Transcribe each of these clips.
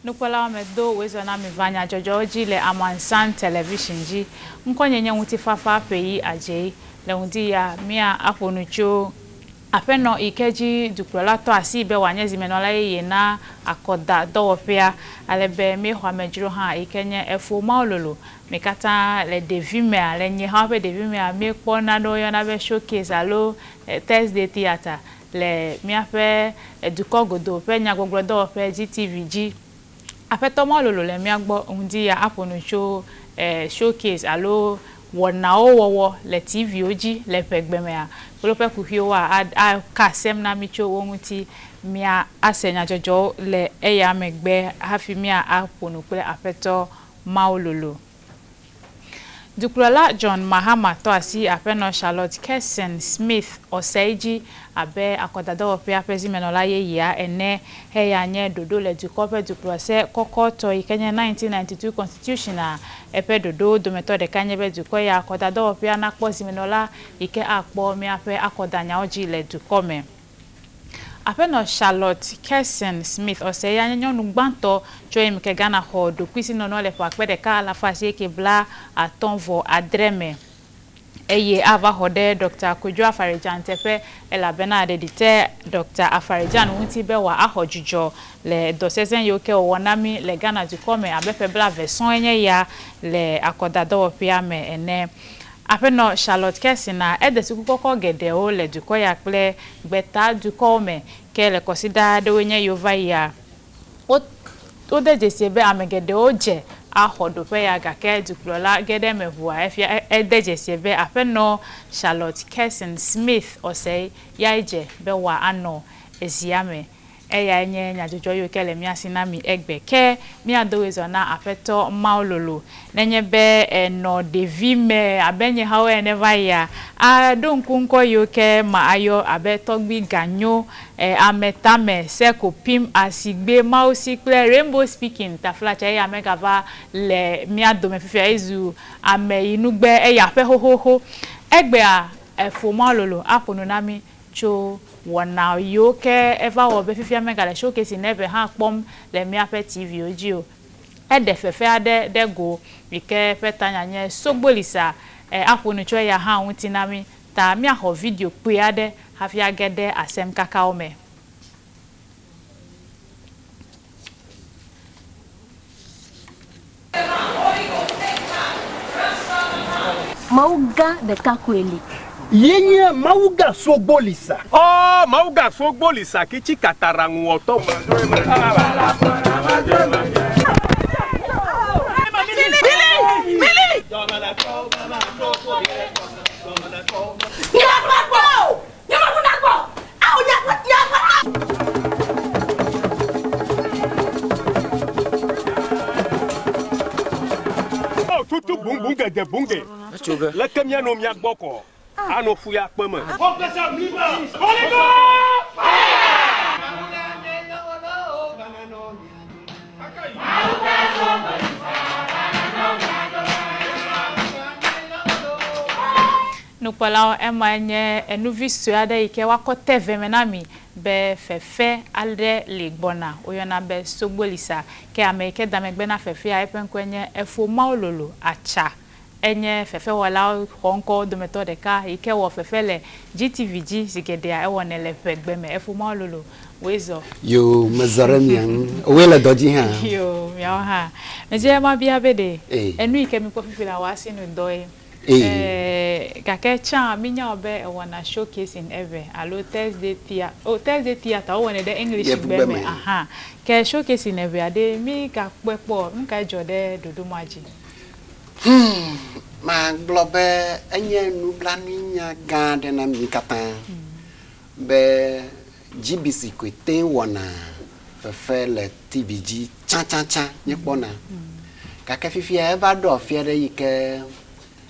Nukpɔlawo me do wòezɔ na mi va nyadzɔdzɔwo dzi le Amansan Television dzi. Ŋkɔnye nye Ŋutifafa Ƒeyi Adjei. Le ŋdi ya, mía aƒo nu tso aƒenɔ yi ke dzi dukplɔla tɔ asii be wòanye zimenɔla yeye na akɔda dɔwɔƒea ale be míexɔ amedzro hã yi ke nye Efo Mawulolo. Mi katã le ɖevimea, le nye hã ƒe ɖevimea, míekpɔ nane woyɔna be showcase alo Thursday Theatre le míaƒe dukɔ godoo ƒe nyagbɔgblɔdɔwɔƒe GTV dzi. Aƒetɔ Mawulolo le mía gbɔ ŋdi ya aƒo nu tso showcase alo wɔnawo wɔwɔ le TV-wo dzi le ƒegbe mea kple woƒe kuxiwoa aka asem na mí tso wo ŋuti. Mía ase nyadzɔdzɔwo le eya megbe hafi mía aƒo nu kple Aƒetɔ Mawulolo. Dukplɔla John Mahama tɔ asi Aƒenɔ Charlotte Kerson Smith Osei dzi abe akɔdadɔwɔƒea ƒe zimenɔla yeyea ene. Heya nye ɖoɖo le dukɔ ƒe dukplɔse kɔkɔtɔ yi ke nye 1992 Constitution a eƒe ɖoɖowo dometɔ ɖeka nye be dukɔ ya akɔdadɔwɔƒea nakpɔ zimenɔla yi ke akpɔ míaƒe akɔdanyawo dzi le dukɔ me. Aƒenɔ Charlotte Kerson Smith Osei ya nye nyɔnu gbãtɔ tso eyime ke Ghana xɔ ɖokuisinɔnɔ le ƒe 1859 me eye ava xɔ ɖe Ɖɔkta Kojo Afari-Gyan teƒe elabena ɖeɖi te Ɖɔkta Afari-Gyan ŋuti be wòaxɔ dzudzɔ le dɔ sesẽ yiwo ke wòwɔ na mí le Ghana dukɔ me abe ƒe blaeve sɔŋ enye ya le akɔdadɔwɔƒea me ene. Aƒenɔ Charlotte Kerson na ede suku kɔkɔ geɖewo le dukɔ ya kple gbeta dukɔwo me. Ke le kɔsiɖa aɖewoe nye yiwo va yia, wo wode dzesie be ame geɖewo dze axɔ ɖoƒe ya gake dukplɔla ge ɖe eme ʋua efia ede dzesie be Aƒenɔ Charlotte Kerson Smith Osei yae dze be wòa anɔ ezia me. Eyae nye nyadzɔdzɔ yiwo ke le mía si na mi egbe. Ke míado ɣezɔ na Aƒetɔ Mawu lolo. Nenye be ènɔ ɖevi me abe nye hawo ene va yia, àɖo ŋku ŋkɔ yiwo ke ma ayɔ abe Tɔgbui Ganyo, Ame Tame, Seko, Pim, Asigbe, Mawusi kple Rainbow Speaking taflatse eya megava le mía dome fifia ezu ameyinugbe eya ƒe xoxoxo. Egbea, Efo Mawu lolo aƒo nu na mí tso wɔna yiwo ke eva wɔ be fifia megale showcase neve hã kpɔm le míaƒe TV-wo dzi o. Eɖe fefe aɖe ɖe go yi ke ƒe tanya nye Sogbolisa. Aƒo nu tso eya hã ŋuti na mí. Ta míaxɔ video kpui aɖe hafi age ɖe asem kakawo me. Mawu gã ɖeka koe li. Ye nye Mawu gã Sogbolisa. Ɔ Mawu gã Sogbolisa ki tsi katara ŋuwɔtɔ. Tutu bungbung gede bunge. Leke mianɔ mia gbɔ kɔ anɔ ƒu ya kpe me. Nukpɔlawo, emae nye enuvi sue aɖe yi ke woakɔ te ve me na mi be fefe aɖe li gbɔna woyɔna be Sogbolisa. Ke ame yi ke da megbe na fefea eƒe ŋkɔe nye Efo Mawulolo Atsa. Enye fefewɔlawo xɔŋkɔwo dometɔ ɖeka yi ke wɔ fefe le GTV dzi zi geɖea ewɔnɛ le ƒe gbe me. Efo Mawulolo, wòe zɔ. Yoo, mezɔ ɖe mia ŋu. Wòe le dɔ dzi hã? Yoo, miawo hã. Medze be mabia be ɖe enu yi ke mikpɔ fifi la wò asinudɔe? Ee, gake tsã mínya o be ewɔna showcase in Ewe alo Thursday thea, oh, Thursday theatre wowɔnɛ ɖe English gbe me, aha. Ke showcase in Ewea ɖe, mí gakpɔe kpɔ, nu kae dzɔ ɖe ɖoɖo ma dzi? Hmm, magblɔ be enye nublanuinya gã aɖe na mí katã be GBC koe te ŋu wɔna fefe le TV dzi tsãtsãtsã míekpɔna. Gake fifia eva ɖo afi aɖe yi ke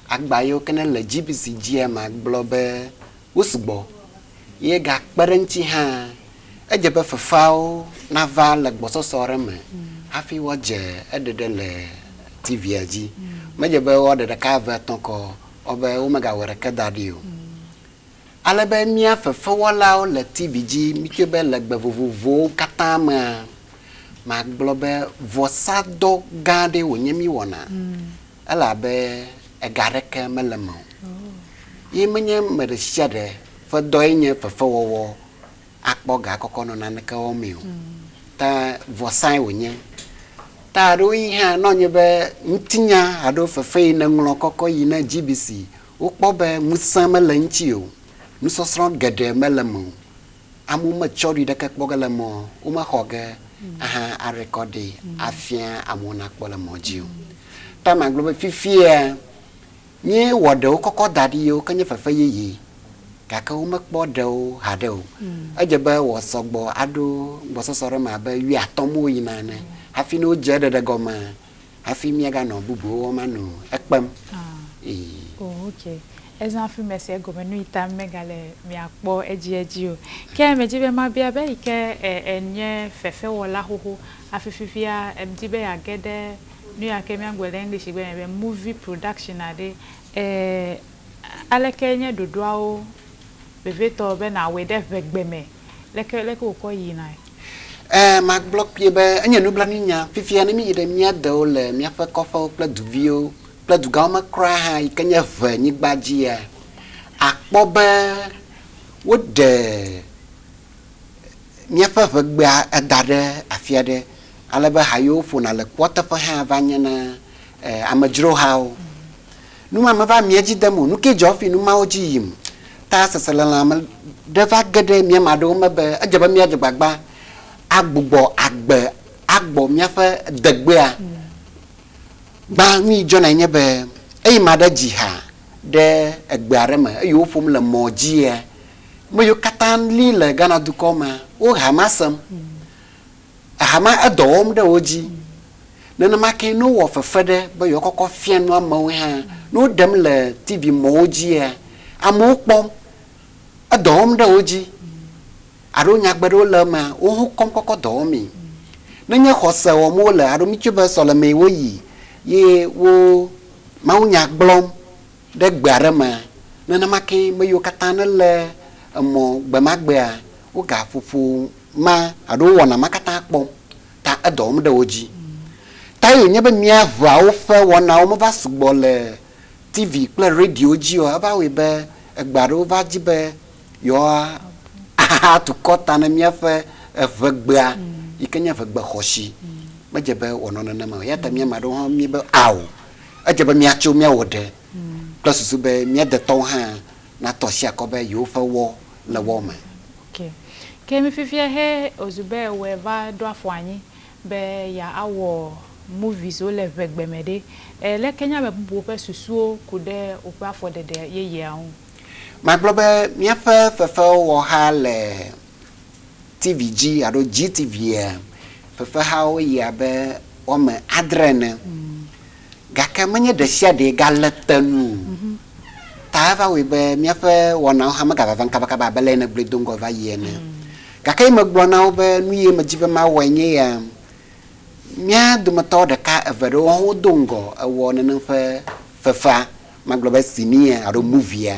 agba yiwo ke ne le GBC dzia magblɔ be wo sugbɔ ye gakpe ɖe eŋuti hã edze be fefeawo nava le gbɔsɔsɔ aɖe me hafi woadze eɖeɖe le TV-a dzi. Medze be woaɖe ɖeka, eve, etɔ̃ kɔ wobe womegawɔ ɖeke da ɖi o. Ale be mía fefewɔlawo le TV dzi mítsɔe be le gbe vovovowo katã mea, Magblɔ be vɔsadɔ gã aɖee wònye míwɔna elabe ega aɖeke mele eme o. Ye menye ame ɖe sia ɖe ƒe dɔe nye fefewɔwɔ akpɔ ga kɔkɔ nɔ naneke wɔmee o. Ta vɔsae wònye. Ta ɣeaɖewoɣi hã ne wònye be ŋutinya alo fefe yi nèŋlɔ kɔkɔ yi na GBC, wokpɔ be ŋusẽ mele eŋuti o, nusɔsrɔ̃ geɖe mele eme o, amewo metsɔ ɖui ɖeke kpɔ ge le eme o, womexɔ ge aha arekɔɖi afia amewo nakpɔ le mɔ dzi o. Ta magblɔ be fifia míewɔ ɖewo kɔkɔ da ɖi yiwo ke nye fefe yeye gake womekpɔ ɖewo haɖe o. Edze be wòasɔ gbɔ aɖo gbɔsɔsɔ ɖe eme abe wuiatɔ̃ me woyina ene hafi ne wodze eɖeɖe gɔmea, hafi míaganɔ bubuwo wɔm anɔ ekpem. Ee. Oh, ok. Ezã hafi mese egɔme nu yi ta megale mia kpɔ edziedzi o. Ke medzi be mabia be eyi ke ènye fefewɔla xoxo hafi fifia èdi be yeage ɖe nu ya ke míagblɔe le English gbe me be movie production aɖe, e aleke nye ɖoɖoawo vevietɔ be nàwɔe ɖe ʋegbe me? Leke leke wòkɔ yinae? Ẽ, magblɔ kpuie be enye nublanuinya. Fifia ne míyi ɖe mía dewo le míaƒe kɔƒewo kple duviwo kple dugãwo me kura hã yi ke nye ʋe nyigba dzia, àkpɔ be woɖe míaƒe ʋegbea da ɖe afi aɖe ale be ha yiwo woƒona le kpɔa teƒe hã va nyena amedzrohawo. Nu ma meva mía dzi dem o. Nu kae dzɔ hafi nu mawo dzi yim? Ta seselelãme ɖe va ge ɖe mía ame aɖewo me be edze be míadze agbagba agbugbɔ agbe agbɔ míaƒe degbea. Gbã, nu yi dzɔnae nye be eyi ame aɖe dzi ha ɖe egbe aɖe me eye woƒom le mɔ dzia, ame yiwo katã li le Ghana dukɔ mea, wo ha ma sem. Eha ma edɔ wɔm ɖe wo dzi. Nenema kee ne wowɔ fefe ɖe be yewoakɔkɔ fia nu amewo hã, ne woɖem le TV mɔwo dzia, amewo kpɔm, edɔ wɔm ɖe wo dzi. Alo nyagbe ɖewo le emea, wo hã wokɔm kɔkɔ dɔ wɔmee. Nenye xɔse wɔm wole alo mítsɔe be sɔlemee woyi ye wo mawunya gblɔm ɖe gbe aɖe mea, nenema kee ame yiwo katã nelé emɔ gbemagbea, wo gaƒoƒo ma alo wo wɔna ma katã kpɔm ta edɔ wɔm ɖe wo dzi. Ta ye wònye be mía ʋeawo ƒe wɔnawo meva sugbɔ le TV kple radio dzi o, eva wɔe be egbe aɖewo va di be yewoa atu kɔ ta ne míaƒe eʋegbea yi ke nye ʋegbe xɔsi. Medze be wòanɔ nenema o. Eya ta mía ame aɖewo hã míebe ao, edze be míatso míawɔ ɖe kple susu be mía detɔwo hã natɔ asi akɔ be yewoƒe wɔ le wɔ me. Ok. Ke mi fifia he wòzu be ewɔe va ɖo afɔ anyi be yeawɔ movies wo le ʋegbe me ɖe, leke nye ame bubuwo ƒe susuwo ku ɖe woƒe afɔɖeɖe yeyea ŋu? Magblɔ be míaƒe fefewɔha le TV dzi alo GTV-a, fefehawo yi abe woame adre ene. Gake menye ɖe sia ɖee gale te nu o. Ta eva wɔe be míaƒe wɔnawo hã megavavam kabakaba abe ale nègblɔe do ŋgɔ va yi ene. Gake ye megblɔ na wo be nu ye medi be mawɔe nye ya. Mía dometɔ ɖeka eve ɖewo hã wodo ŋgɔ ewɔ nenem ƒe fefea. Magblɔ be sinia alo movia,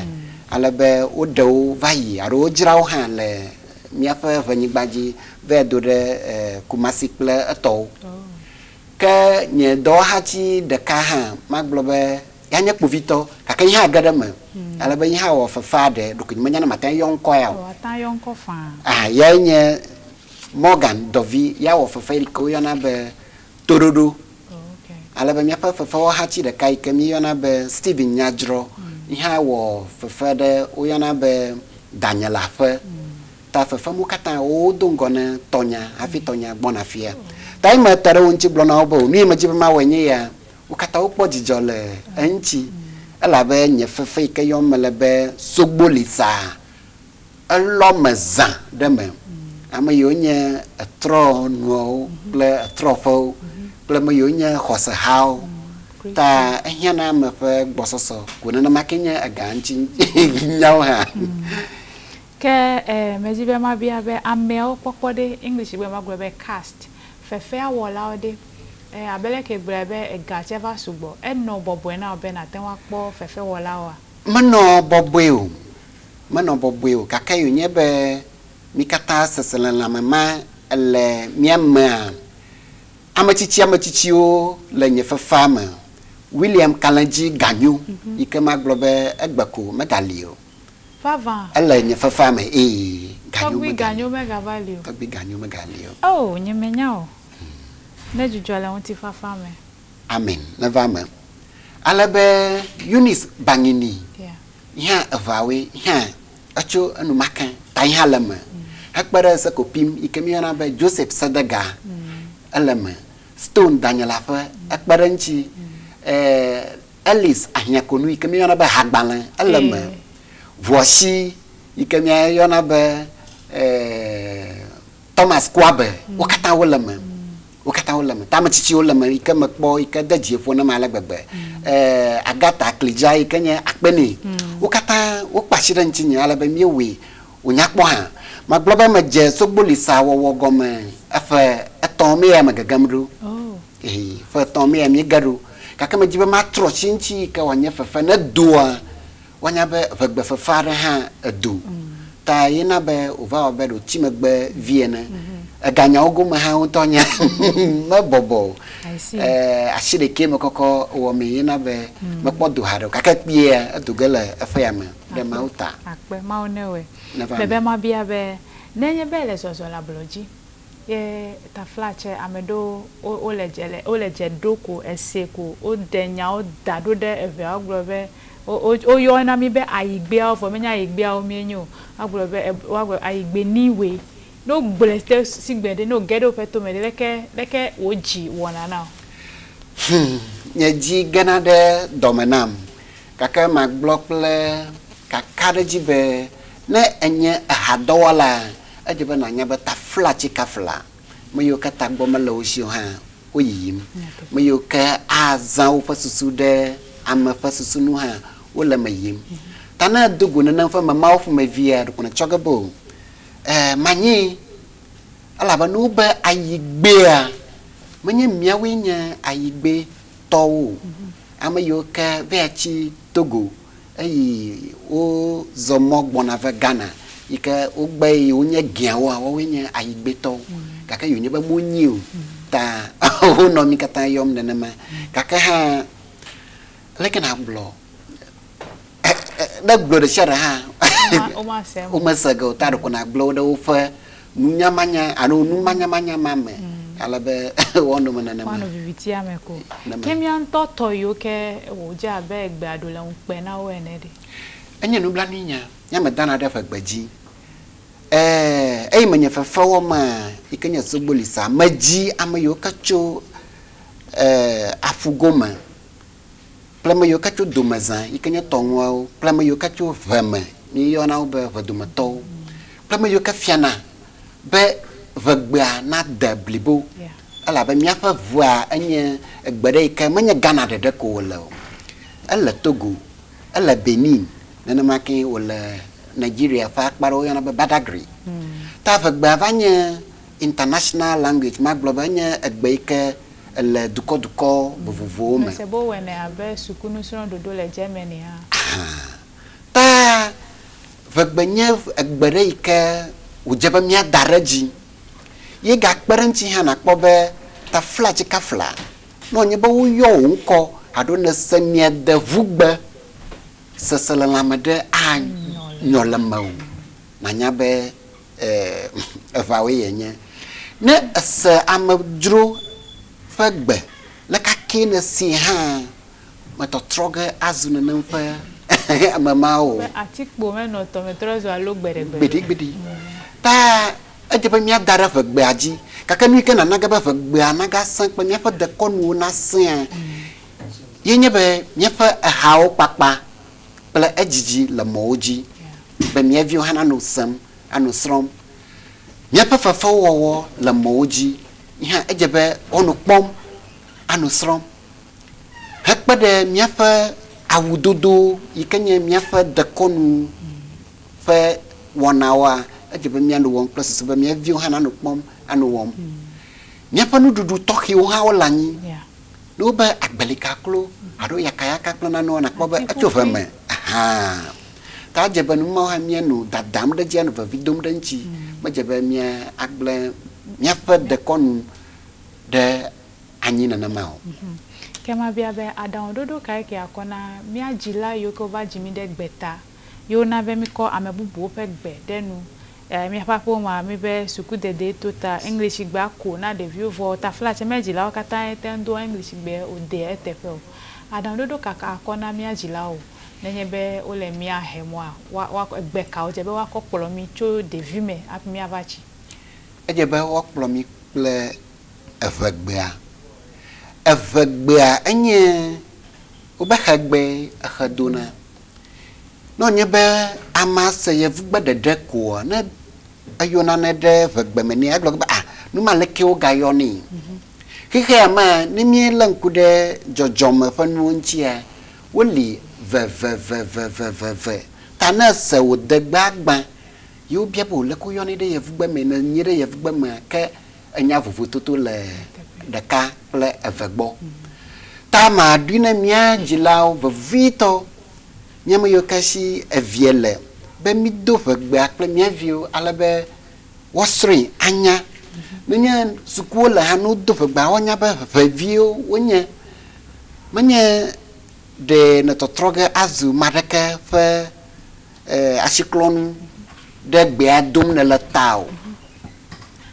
ale be woɖe wo va yi alo wodzra wo hã le míaƒe ʋenyigba dzi va do ɖe Kumasi kple etɔwo. Ke nye dɔwɔhati ɖeka hã, magblɔ be ya nye kpovitɔ, gake nye hã ge ɖe eme ale be nye hã wɔ fefea ɖe, ɖokuinye menya ne mate ŋu ayɔ ŋkɔ ya o. Aha, yae nye Morgan Dɔvi, ya wɔ fefe yi ke woyɔna be Toɖoɖo. Ale be míaƒe fefewɔhati ɖeka yi ke míeyɔna be Steven Nyadzrɔ yi hã wɔ fefe ɖe woyɔna be Danye le aƒe. Ta fefemuwo katã wodo ŋgɔ ne tɔnya hafi tɔnya gbɔna fia. Ta eme te ɖe wo ŋuti gblɔ na wo be o nu yi medzi be mawɔe nye ya. Wo katã wokpɔ dzidzɔ le eŋuti elabe nye fefe yi ke yɔm mele be Sogbolisa Elɔ me zã ɖe eme. Ame yiwo nye etrɔ nuawo kple etrɔƒewo kple ame yiwo nye xɔsehawo. Ta ehiã na ame ƒe gbɔsɔsɔ ko nenema ke nye ega ŋuti nyawo hã. Ke medi be mabia be ameawo kpɔkpɔ ɖe, English gbe magblɔ be cast, fefea wɔlawo ɖe, abe leke gblɔe be ega tse va sugbɔ, enɔ bɔbɔe na wò be nàte ŋu akpɔ fefewɔlawoa? Menɔ bɔbɔe o. Menɔ bɔbɔe o, gake wònye be mí katã seselelãme ma le mía mea? Ame tsitsi ame tsitsiwo le nye fefea me. William Kalẽdzi Ganyo yi ke magblɔ be egbe ko megali o. Vavã? Ele nye fefea me ee. Ganyo Tɔgbui megali. Ganyo megava li o. Tɔgbui Ganyo megali o. Oh, nye menya o. Ne dzudzɔ le ŋutifafa me. Amen. Neva eme. Ale be Eunice Bangini hã eveawoe hã etso enumake ta yi hã le eme. Hekpe ɖe Sekopim yi ke míeyɔna be Joseph Sedega ele eme. Stone Daniel-aƒe ekpe ɖe eŋuti. Ellis Ahiakonu yi ke míeyɔna be Hagbalẽ ele eme. Ʋuasi yi ke míeyɔna be Thomas Kwabe wo katã wole eme. Wo katã wole eme. Ta ame tsitsiwo le eme yi ke mekpɔ yi ke de dzi ƒo nam ale gbegbe. Ɛɛ Agatha Klidza yi ke nye akpenɛ. Wo katã wokpe asi ɖe ŋutinye ale be míewɔe wònya kpɔ hã. Magblɔ be medze sogbolisa wɔwɔ gɔme eƒe etɔ̃ mee ya megegem ɖo. Ee, ƒe etɔ̃ mee ya míege ɖo. Gake medi be matrɔ asi ŋuti yi ke wòanye fefe ne doa Woanya be ʋegbe fefe aɖe hã edo. Ta ye na be wòva wɔ abe ɖe wòtsi megbe vie ene. Eganyawo gome hã ŋutɔ nye mebɔbɔ o. Asi ɖekɛ mekɔkɔ wɔmee ye na be mekpɔ do haɖe o. Gake kpuiea, edo ge le eƒe ya me ɖe Mawu ta. Akpe, Mawu newɔe. Neva Mebe eme. mabia be, nenye be èle zɔzɔ le ablɔ dzi, ye taflatse ame ɖewo wole dze le wole dze ɖo ko ese ko woɖe nyawo da ɖo ɖe eŋea wogblɔ be woyɔ na mí be ayigbeawo vɔ menye ayigbeawo míenye o. Woagblɔ be woagblɔ ayigbeniwoe. Ne wogblɔe ɖe sigbe ɖe ne woge ɖe woƒe tome ɖe leke leke wò dzi wɔna na wò? Hum, nye dzi gena ɖe dɔme nam. Gake magblɔ kple kakaɖedzi be ne ènye ehadɔwɔla, edze be nànya be taflatsikafla, ame yiwo ke tagbɔ mele wo si o hã, woyiyim. Ame yiwo ke azã woƒe susu ɖe ame ƒe susu nu hã, wole eme yim. Ta ne èdo go nenem ƒe ame mawo ƒomevia, ɖeko nètsɔ ge be o, e, manyee. Elabe ne wobe ayigbea, menye míawoe nye ayigbetɔwo o. Ame yiwo ke va tsi Togo Eyi wozɔ mɔ gbɔna va Ghana yi ke wogbe yi wonye gɛawoa, woawoe nye ayigbetɔwo. Gake yi wònye be monyi o ta wonɔ mí katã yɔm nenema. Gake hã leke nàgblɔ ne egblɔ ɖesiaɖe hã womese ge o ta ɖeko nàgblɔ wo ɖe woƒe nunyamanya alo numanyamanya ma me ale be woanɔ eme nenema. Woanɔ vivitia me ko. Ke mía ŋutɔ tɔ yiwo ke wòdze abe egbea ɖo le ŋukpe na wo ene ɖe? Enye nublanuinya. Nye medana ɖe ʋegbe dzi. Ɛɛ, eyi menye fefe wɔmea yi ke nye Sogbolisa, medzi ame yiwo ke tso ɛɛ aƒu gome kple ame yiwo ke tso domezã yi ke nye tɔŋuawo kple ame yiwo ke tso ʋe me, míeyɔna wo be ʋedometɔwo kple ame yiwo ke fiana be ʋegbea nade blibo. Elabe míaƒe ʋea enye egbe ɖe yi ke menye Ghana ɖeɖe ko wòle o. Ele Togo, ele Benin, nenema kee wòle Nigeria ƒe akpa ɖe woyɔna be Badagry. Ta ʋegbea va nye international language, magblɔ be enye egbe yi ke ele dukɔdukɔ vovovowo me. Mese be wowɔnɛ abe sukunusrɔ̃ɖoɖo le Germany hã. Aha. Ta ʋegbe nye egbe ɖe yi ke wòdze be míada ɖe edzi. Ye gakpe ɖe eŋuti hã nàkpɔ be taflatsikafla, ne wònye be woyɔ wò ŋkɔ alo nèse mia de ʋugbe seselelãme ɖe anyɔ le mewò, nànya be eʋawoe yenye. Ne èse amedzro ƒe gbe le kakɛ nèsee hã, metɔtrɔ ge azu nenem ƒe ame ma o. Be atikpo menɔ tɔme trɔ zu alo gbeɖegbeɖe. Gbeɖegbeɖe. Ta edze be míada ɖe ʋegbea dzi. Gake nu yi ke nana ge be ʋegbea nagasẽ kple míaƒe dekɔnuwo nasẽa ye nye be míaƒe ehawo kpakpa kple edzidzi le mɔwo dzi be mía viwo hã nanɔ sem anɔ srɔ̃m. Míaƒe fefewo wɔwɔ le mɔwo dzi hã edze be woanɔ kpɔm anɔ srɔ̃m. Hekpe ɖe míaƒe awudodo yi ke nye míaƒe dekɔnu ƒe wɔnawoa, edze be míanɔ wɔm kple susu be mía viwo hã nanɔ kpɔm anɔ wɔm. Míaƒe nuɖuɖu tɔxɛwo hã wole anyi. Ne wobe agbelikaklo alo yakayaka kple nanewoa, nàkpɔ be etso ʋe me. Ahan. Ta edze be nu mawo hã míanɔ dadam ɖe edzi anɔ vevi dom ɖe eŋuti. Medze be míagblẽ míaƒe dekɔnu ɖe. anyi nenema o. Ke mabia be, aɖaŋuɖoɖo kae ke akɔ na mía dzila yiwo ke wova dzi mí ɖe gbeta ye wona be míkɔ ame bubuwo ƒe gbe ɖe nu? Míaƒe aƒewo mea, míbe sukudede to ta English gbea ko na ɖeviwo vɔ taflatse mía dzilawo katã ye te ŋu doa English gbe wòdea eteƒe o. Aɖaŋuɖoɖo ka akɔ na mía dzilawo nenye be wole mía hem mɔa, woa, egbe ka wòdze be woakɔ kplɔ mí tso ɖevime hafi míava tsi? Edze be woakplɔ mí kple Eʋegbea. Eʋegbea enye wobe xegbee exe dona. Ne wònye be amea se yevugbe ɖeɖe koa, ne eyɔ nane ɖe ʋegbe me nɛ, egblɔ be ah, nu ma leke wogayɔnɛ. Xexea mea, ne míelé ŋku ɖe dzɔdzɔme ƒe nuwo ŋutia, woli veveveveveve. Ta ne ese wò degbea gbã ye wobia be wò leke woyɔnɛ ɖe yevugbe mee, ne enyi ɖe yevugbe mea, ke enya vovototo le ɖeka kple eve gbɔ. Ta maɖui ne mía dzilawo, vevitɔ mía ame yiwo ke si evia le, be mído ʋegbea kple mía viwo ale be woasrɔ̃e anya. Nenye sukuwo le hã ne wodo ʋegbea, woanya be ʋeviwo wonye. Menye ɖee nètɔtrɔ ge azu ame aɖeke ƒe asiklɔnu ɖe gbea dom nèle ta o.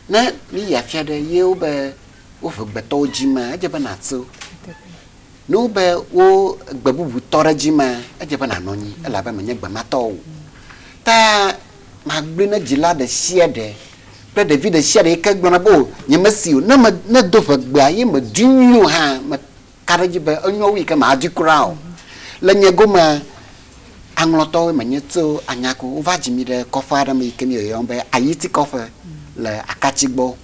Ne míyi afi aɖe ye wobe wo ʋegbetɔwo dzi ma, edze be nàtso. Ne wobe wo gbe bubu tɔ ɖe dzi ma, edze be nànɔ anyi elabe menye gbe ma tɔ o. Ta magblɔe na dzila ɖe sia ɖe kple ɖevi ɖe sia ɖe yi ke gblɔna be o nyemesi o. Ne me ne do ʋegbea ye medui nyuie o hã, me Ka ɖe edzi be enyo wu yi ke màdi kura o. Le nye gomea, aŋlɔtɔwoe menye tso Anyako. Wova dzi mí ɖe kɔƒe aɖe me yi ke míeyɔyɔm be Ayiti kɔƒe le Akatsi gbɔ.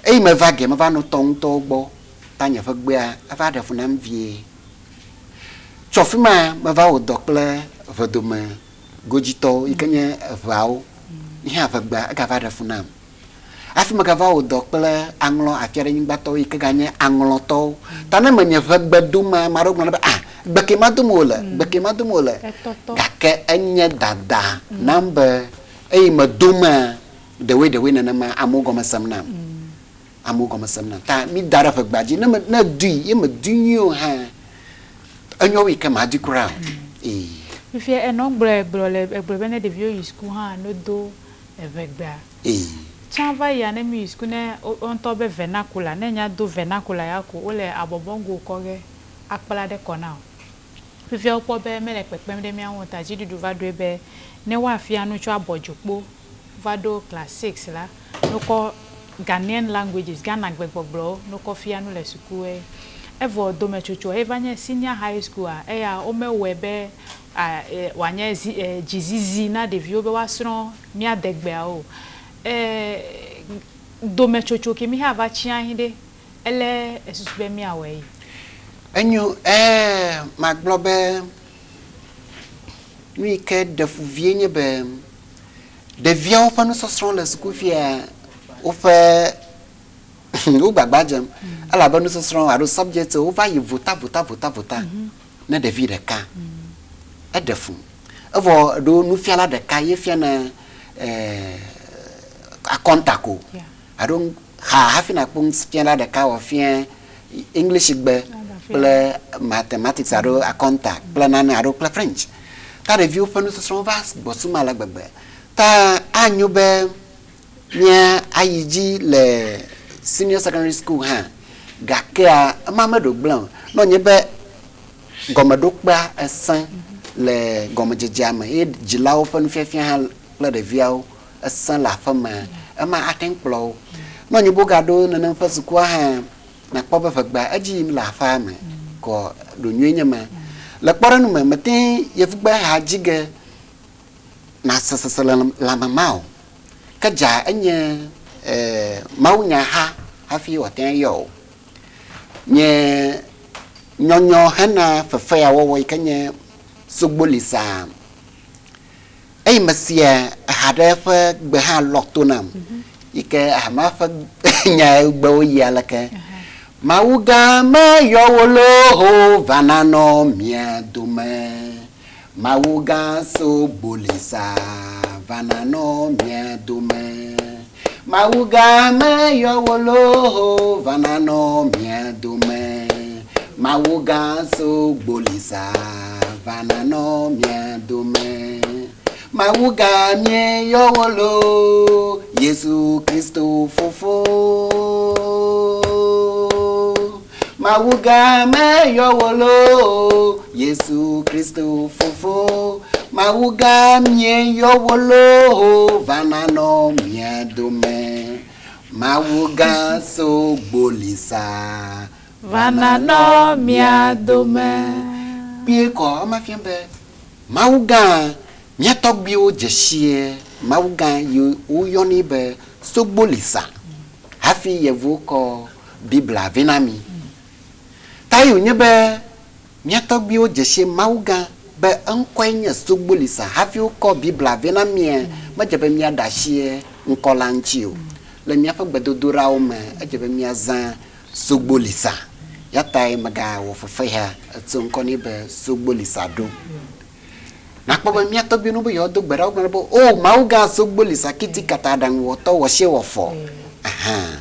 Eyi meva ge meva nɔ tɔ ŋutɔwo gbɔ ta nye ƒe gbea eva ɖe fu nam vie. Tso afi ma meva wɔ dɔ kple ʋedome godzitɔwo yi ke nye eʋeawo. Yi hã ʋegbea egava ɖe fu nam. Hafi megava wɔ dɔ kple aŋlɔ afiaɖenyigbatɔwo yi ke ganye aŋlɔtɔwo. Ta ne menye ʋegbe dom ame aɖewo gblɔna be, Ah, gbe ke ma dom wòle, gbe ke ma dom wòle. Gake enye dada nam be eyi medomea, ɖewoe ɖewoe nenema amewo gɔme sem nam. Amewo gɔme sem nam. Ta mída ɖe ʋegbea dzi. Ne me, ne èdui ye mèdui nyuie o hã, enyo wu yi ke màdui kura o. Ee. Fifia enɔ gblɔe gblɔ le, egblɔ be ne ɖeviwo yi suku hã, ne wodo Eʋegbea. Tsã va yia ne mi yi suku ne wo ŋutɔ be vernacular, ne nya do vernacular ya ko wole abɔbɔgo kɔ ge akpla ɖe kɔ na wò. Fifia wokpɔ be mele kpekpem ɖe mía ŋu o ta dziɖuɖu va ɖoe be ne woafia nu tso abɔdzokpo va ɖo class six la, ne wokɔ Ghanaian languages, Ghana gbegbɔgblɔwo ne wokɔ fia nu le sukuwoe. Evɔ dometsotsoa ye va nye senior high school a eya womewɔe be a e wòanye zi e dzizizi na ɖeviwo be woasrɔ̃ mía degbeawo o. E dometsotso ke mí hã va tsi anyi ɖe, ele esusu be míawɔe yi. Enyo, e magblɔ be nu yi ke ɖe fu vie nye be ɖeviawo ƒe nusɔsrɔ̃ le sukuvia woƒe wo gbagba dzem elabe nusɔsrɔ̃ alo subject wova yi vota vota vota vota. Ne ɖevi ɖeka eɖe fu evɔ ɖo nufiala ɖeka ye fiana akɔnta ko alo xa hafi nakpɔ nufiala ɖeka wòafia English gbe kple mathematics alo akɔnta kple nane alo kple French. Ta ɖeviwo ƒe nusɔsrɔ̃ va gbɔ sum ale gbegbe. Ta anyo be mía ayi dzi le senior secondary school hã gakea ema meɖo gblẽ o. Ne wònye be gɔmeɖokpea esẽ le gɔmedzedzea me ye dzilawo ƒe nufiafia hã kple ɖeviawo esẽ le aƒe mea, ema ate ŋu kplɔ wo. Ne wònye be wogaɖo nenem ƒe sukua hã, nàkpɔ be ʋegbea edzi yim le aƒea me kɔ ɖo nyuie nye ma. Le kpɔɖeŋu me, mete ŋu yevugbe ha dzi ge nàse seselelãme ma o. Ke dza enye mawunya ha hafi wòate ŋu ayɔ o. Nye nyɔnyɔ hena fefe ya wɔwɔ yi ke nye Sogbolisa. Eyi mesia eha ɖe ƒe gbe hã lɔ to nam yi ke eha ma ƒe nya gbewo yi aleke. Mawu gã meyɔ wò loo va nanɔ mia dome. Mawu gã Sogbolisa va nanɔ mia dome. Mawu gã meyɔ wò loo va nanɔ mía dome. Mawu gã sogbolisa va nanɔ mía dome. Mawu gã míeyɔ wò loo Yesu Kristo fofo. Mawu gã meyɔ wò loo Yesu Kristo fofo. Mawu gã míeyɔ wò loo va nanɔ mía dome. Mawu gã sogbolisa va nanɔ mía dome. Kpuie kɔ ema fia be Mawu gã mía tɔgbuiwo dze sie Mawu gã yi woyɔnɛ be sogbolisa hafi yevuwo kɔ Biblia vɛ na mí. Ta ye wònye be mía tɔgbuiwo dze si Mawu gã be eŋkɔe nye Sogbolisa hafi wokɔ Biblia vɛ na mía, medze be míaɖe asi ŋkɔ la ŋuti o. Le míaƒe gbedodoɖawo me, edze be míazã Sogbolisa. Ya tae megawɔ fefe ya etso ŋkɔ nɛ be Sogbolisa ɖo. Nàkpɔ be mía tɔgbuiwo ne wobe yewoado gbe ɖa, wogblɔna be, O Mawu gã Sogbolisa kiti kata aɖaŋuwɔtɔ wɔsiewɔfɔ. Ahan.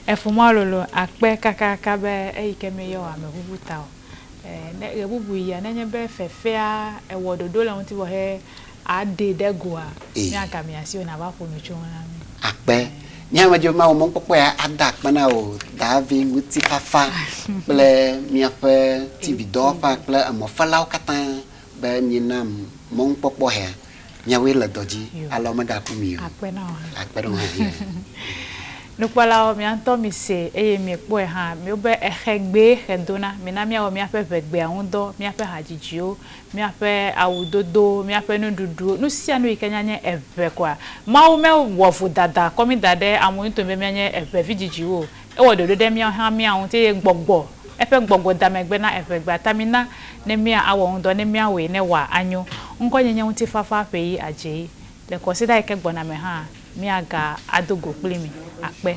Efomɔa lolo akpe kakaka be eyi ke meyɔ ame bubu ta o. Ne ɣebubu yia, nenye be fefea ewɔ ɖoɖo le eŋuti vɔ he aɖee ɖe goa, míaga mia asi o nàva ƒo nu tso eŋu na mí. Akpe. Nye hã medzi be mawɔ mɔnukpɔkpɔ ya ada akpe na wò Daavi Ŋutifafa kple miaƒe TV dɔwɔƒea kple emɔfelawo katã be mienam mɔnukpɔkpɔ hea. Miawoe le dɔ dzi, alɔ megaku mi o. Akpe na wò hã. Akpe ɖe wò hã. Yeah. Nukpɔlawo, mia ŋutɔ misee eye miekpɔe hã. Míwobe exe gbee xe dona. Mina míawɔ míaƒe ʋegbea ŋudɔ, míaƒe hadzidziwo, míaƒe awudodowo, míaƒe nuɖuɖuwo, nu sia nu yi ke míanye eŋe koa. Mawu mewɔ vodada kɔ mí da ɖe amewo ŋutɔ be míanye eŋe vidzidziwo o. Ewɔ ɖoɖo ɖe míawo hã mía ŋuti eye gbɔgbɔ, eƒe gbɔgbɔ da megbe na eŋegbea ta mina ne mía awɔ ŋudɔ ne míawɔe ne wòa anyo. Ŋkɔnye nye Ŋutifafa Ƒeyi Adzeyi. Le kɔsiɖa yi ke gbɔna me hã, míaga ado go kpli mi. Akpe.